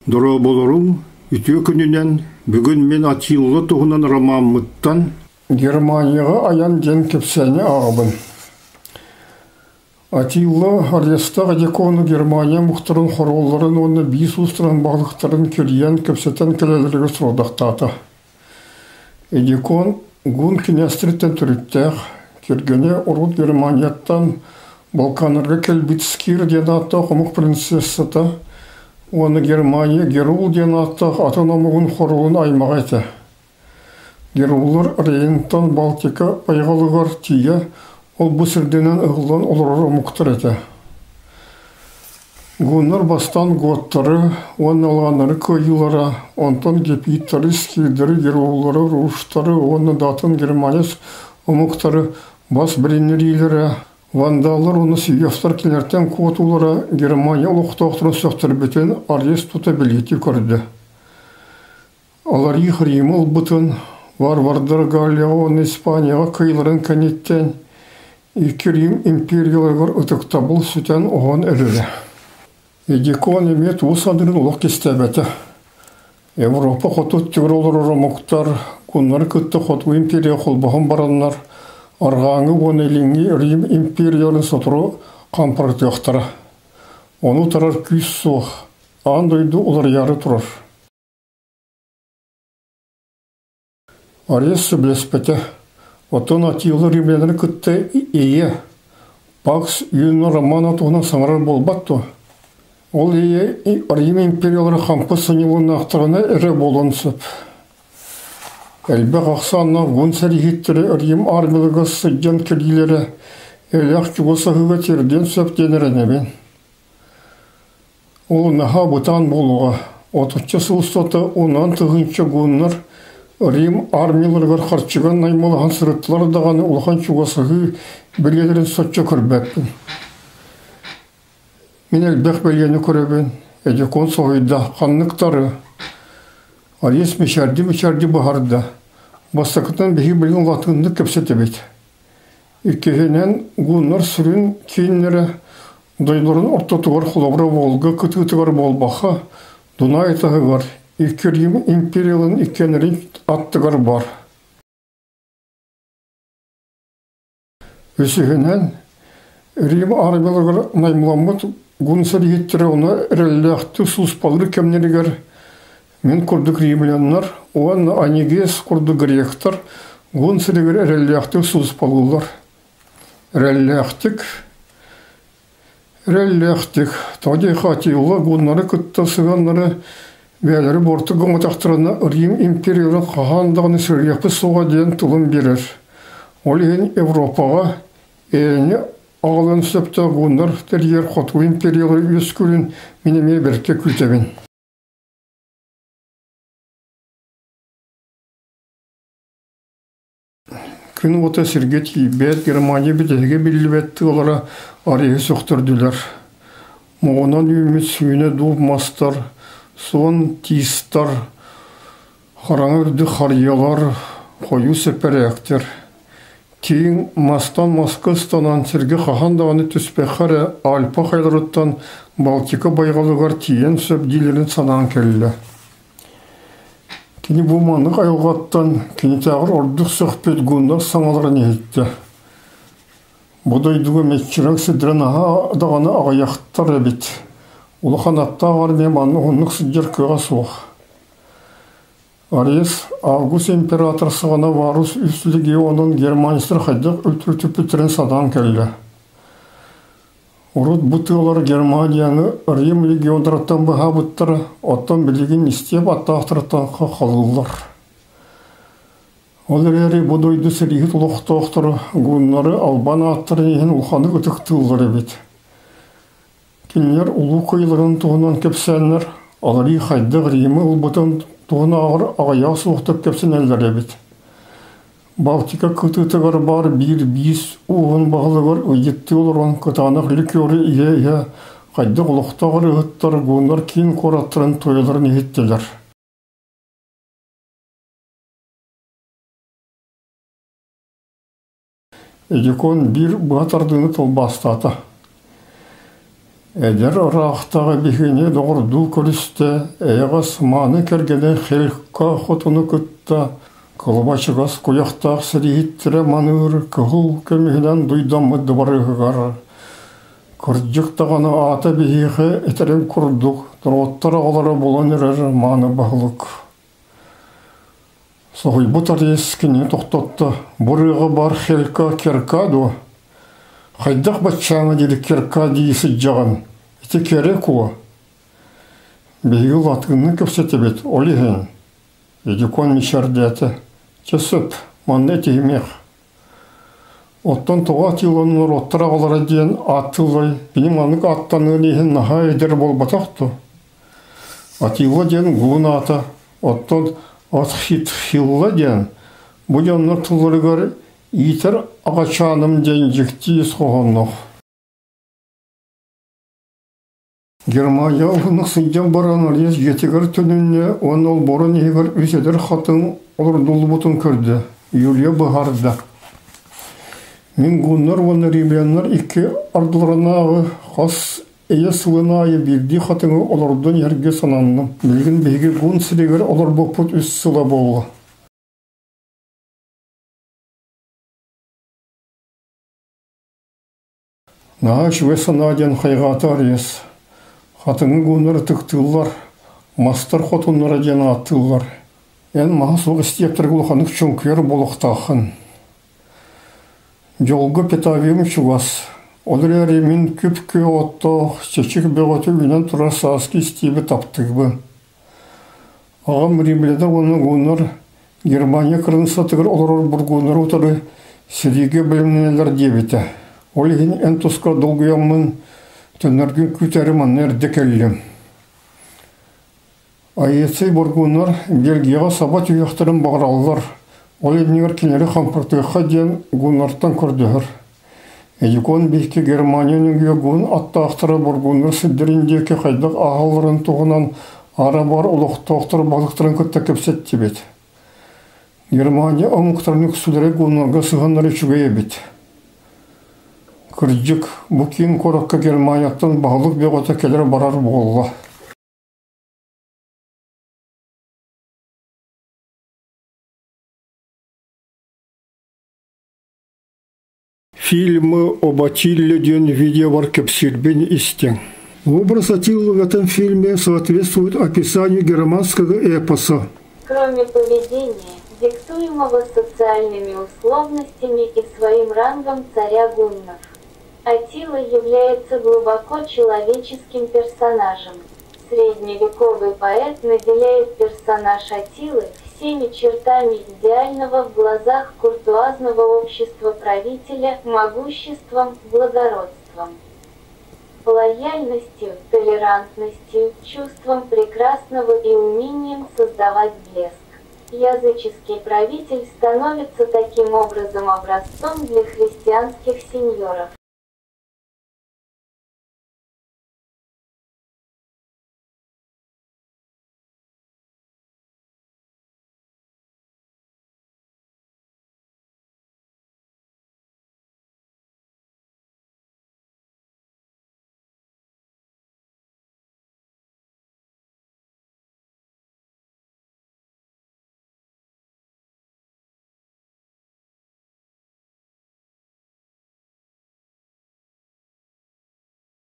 Дорооболоруҥ, үтүө күнүнэн! Бүгүн мин Атилла туһунан ромаммыттан Германияҕа айан диэн кэпсээни ааҕабын. Атилла Арестах дьокуону Германия мухтарын хоруолларын уонна биис уустарын баһылыктарын кэрийэн кэпсэтэн кэлэллэригэр сорудахтаата. Эдикон Гун кинээстэриттэн төрүттээх, кэргэнэ урут Германияттан Балканнарга кэлбит Скир диэн ааттаах омук принцессата уонна Германия Герул диэн ааттаах атын омугун хоруолун аймаҕа этэ. Геруллар Рейнтан Балтика байҕалыгар тиийэ ол-бу сирдэнэн ыһыллан олорор омуктар этэ. Гуннар бастаан готтары уонна алааннары кыайыылара, онтон гепидтары, скирдэри, геруллары, руштары уонна да атын германец омуктары бас бэриннэриилэрэ, вандаллар уонна сийиэстэр кинилэртэн куотуулара Германия олохтоохторун сөхтөрбүтүн Арьес тута бэлиэтии көрдө. Аларих Римы ылбытын, варвардар Галлияҕа уонна Испанияҕа кыайыыларын кэнниттэн икки Рим империяларыгар ытыктабыл сүтэн оһон эрэрэ. Эдикон эмиэ тугу саныырын олох кистээбэтэ. Европа хоту өттүгэр олорор омуктар гуннары кытта хотугу империя холбоһон бараннар арҕааҥҥы уонна илиҥҥи Рим империяларын сотору хампарытыахтара. Ону утарар күүс суох, аан дойду уларыйаары турар. Арес сөбүлэспэтэ, оттон Атилла римляннары кытта ийэ Пакс Юно Романо туһунан саҥарар буолбат дуо? Ол ийэ Рим империялара хампы сынньалаҥнаахтарына эрэ буолуон сөп. Элбэх ахсааннаах гун сэрииһиттэрэ Рим армияларыгар сылдьан кэлиилэрэ элэх чугас аһыыга тиэрдиэн сөп диэн эрэнэбин. Ол наһаа бытаан буолуоҕа, отучча сыл устата уонунан тыһыынча гуннар Рим армияларыгар харчыга наймылаһан сырыттылар даҕаны улахан чугасаһыы бэлиэлэрин соччо көрбөппүн. Мин элбэх бэлиэни көрөбүн, Эдьокуон соһуйда, ханныктары? Арис мичээрди-мичээрди быһаарда. Бастакытынан биһиги билигин латыыннык кэпсэтэбит. Иккиһинэн, гуннар сүрүн кииннэрэ дойдуларын ортотугар холобура Волга кытыытыгар буолбакка, Дунай таһыгар, икки Рим империяларын иккиэннэрин аттыгар бар. Үсүһүнэн, Рим армияларыгар наймыламмыт гун сэрииһиттэрэ ону эрэллээхтик сууспалыыр кэмнэригэр мин курдук римляннар уонна Анигес курдук гректар гун сиригэр эрэллээхтик сууспалыыллар. Эрэллээхтик, эрэллээхтик, тоҕо диэххэ Атилла гуннары кытта сыһыаннары бэйэлэри буорту гымматахтарына Рим империяларын хаһан даҕаны сөрүөхпүт суоҕа диэн тылын биэрэр. Ол иһин Европаҕа эйэни аҕалыан сөптөөх гуннар тэрийэр хотугу империялары үөскүүрүн мин эмиэ бэркэ күүтэбин. Күн уота сиргэ тиийбэт, Германия бүтэһигэ биллибэт тыалара арыйы сөхтөрдүлэр. Моҕонон үүммүт сүүнэ дууп мастар, суон тиистар, хараҥа үрдүк харыйалар, хойуу сэппэрээктэр. Тииҥ мастан маска ыстанан сиргэ хаһан даҕаны түспэххэ эрэ Альпа хайаларыттан Балтика байҕалыгар тиийэн сөп дииллэрин санаан кэллэ. Кини бу маннык айылҕаттан кинитээҕэр ордук сөхпүт гуннар саҥаларын иһиттэ. Бу дойдуга мэччирэҥ сирдэрэ наһаа даҕаны аҕыйахтар эбит. Улахан аттаах армия манна уһуннук сылдьар кыаҕа суох. Арес Август император саҕана Варус үс легионун германецтар хайдах үлтүрүтүппүттэрин санаан кэллэ. Урут бу тыалар Германияны Рим легионнарыттан быһаабыттара, оттон билигин истиэп аттаахтарыттан халыыллар. Ол эрээри бу дойду сэрииһит олохтоохторо гуннары албан ааттарын иһин улаханнык ытыктыыллар эбит. Кинилэр улуу кыайыыларын туһунан кэпсээннэр, аларыы хайдах Римы ылбытын туһунааҕар аҕыйах суохтук кэпсэнэллэр эбит. Балтика кытыытыгар баар биир биис ууһун баһылыгар ыйыттыы олорон кытаанах ликеры иһэ-иһэ хайдах олохтоох ырыаһыттар гуннар киин куораттарын туойаларын иһиттилэр. Эдикон биир быһа тардыыны тылбаастаата. Эдэр ыраахтааҕы биһигини доҕордуу көрүстэ, эйэҕэс мааны кэргэнэ Хелька хотуну кытта кылабачыгас куйахтаах сэрииһиттэрэ маныыр кыһыл көмүһүнэн дуйдаммыт дыбарыаһыгар кырдьык даҕаны аата биһиэхэ этэрин курдук норуоттар аҕалара буолан эрэр мааны баһылык. Соһуйбут Арис кинини тохтотто: «Бу ырыаҕа баар Хелька Кирка дуо? Хайдах баччааҥҥа диэри Кирка дии сылдьаҕын? Ити кэрэ куо. Биһиги латыынныы кэпсэтэбит, ол иһин». Эдикон мичээрдээтэ: «Чэ сөп, манна этиһимиэх. Оттон тоҕо атыыланан норуоттар аҕалара диэн ааттыылларый? Кини маннык ааттаныан иһин наһаа эдэр буолбатах дуо? Атилла диэн гуун аата, оттон Атхитхилла диэн бу дьоннор тылларыгар иитэр аҕачааным диэн дьикти ис хоһоонноох. Германия уһуннук сылдьан баран Арьес дьиэтигэр төнүннэ уонна олбуорун иһигэр үс эдэр хатыҥ олордуллубутун көрдө. Юлия быһаарда: «Мин гуннар уонна римляннар икки ардыларынааҕы хас Ийэ сылын аайы биирдии хатыҥы олордон иһэргэ сананным. Билигин биһиги гун сиригэр олорбуппут үс сыла буолла. Наһаа үчүгэй санаа диэн хайҕаата Ариес. Хатыҥы гуннар ытыктыыллар, мастар хотуннара диэн ааттыыллар. Эн маһа суох истиэптэргэ улаханнык чуҥкуйар буолуохтааххын. Дьолго Петавиум чугас, ол эрээри мин күп-күөх оттоох, чэчик бөҕөтө үүнэн турар сааскы истииби таптыыбын. Аҕам Римляда уонна гуннар Германия кырыымсатыгар олорор бургуннары утары сэриигэ бэлэмнэнэллэр диэбитэ. Ол иһин эн тускар долгуйаммын төннөргүн күүтээри манна эрдэ кэллим. Аэций бургуннар Бельгияҕа саба түһүөхтэрин баҕараллар, ол иннигэр кинилэри хампыртыахха диэн гуннартан көрдөһөр. Эдикон биһикки Германия нөҥүө гун аттаахтара бургуннар сирдэрин диэки хайдах ааһалларын туһунан аара баар олохтоохтор балыктарын кытта кэпсэттибит. Германия омуктарын үксүлэрэ гуннарга сыһыаннара үчүгэй эбит. Кырдьык, бу киин куоракка Германияттан баһылык бөҕөтө кэлэр-барар буолла. Фильмы об Атилле диэн видеобар кэпсиирбин истиҥ. Образ Атиллы в этом фильме соответствует описанию германского эпоса. Кроме поведения, диктуемого социальными условностями и своим рангом царя гуннов, Аттила является глубоко человеческим персонажем. Средневековый поэт наделяет персонаж Аттилы всеми чертами идеального в глазах куртуазного общества правителя, могуществом, благородством, лояльностью, толерантностью, чувством прекрасного и умением создавать блеск. Языческий правитель становится таким образом образцом для христианских сеньоров.